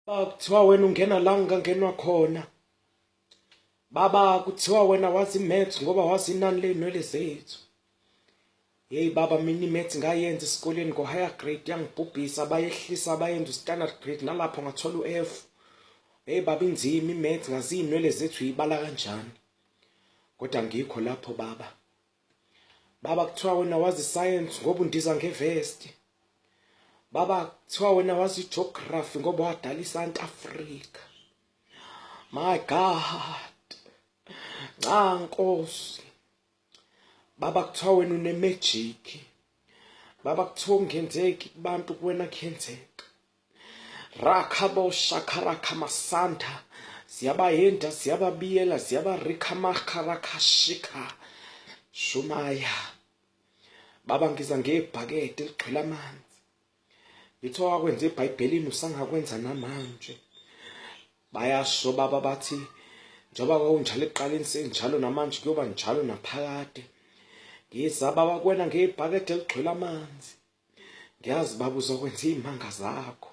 Baba kuthiwa wena ungena la ngingangenwa khona. Baba kuthiwa wena wazi maths ngoba wazi inani ley'nwele zethu. Yeyi baba mina i-maths ngayenza esikoleni ngo-higher grade yangibhubhisa bayehlisa bayenza u-standard grade nalapho ngathola u-F. Hey baba inzima i-maths ngazi iy'nwele zethu uyibala kanjani. Kodwa ngikho lapho baba. Baba kuthiwa wena wazi science ngoba undiza ngevesti. Baba kuthiwa wena wazi geography ngoba wadala iSouth Africa. My God. Cha Nkosi. Baba kuthiwa wena une magic. Baba kuthiwa kungenzeki kubantu kuwena kuyenzeka. Rakhabo shakarakha masanta ziyabayenda ziyababiyela ziyabarikha makharakashika shumaya baba ngiza ngebhakede eligcwele amanzi ngithi wakwenza ebhayibhelini usangakwenza namanje bayasho baba bathi njengoba kwakunjalo ekuqaleni senjalo namanje kuyoba njalo naphakade ngiza baba kuwena ngebhakede eligcwele amanzi Ngiyazi baba uzokwenza iy'manga zakho.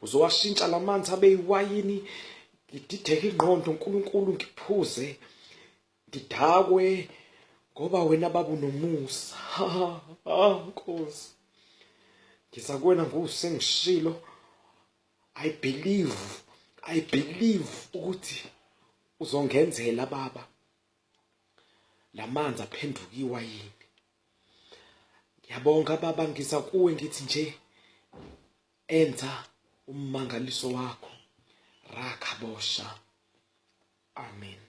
Uzowashintsha la manzi abe yiwayini ngidideke ingqondo uNkulunkulu ngiphuze ngidakwe ngoba wena baba unomusa. Ah Nkosi. Ngiza kuwena ngusengishilo. I believe, I believe ukuthi uzongenzela baba. Lamanzi aphenduka iwayini. Ngiyabonga baba ngiza kuwe ngithi nje enza ummangaliso wakho rakhabosha amen.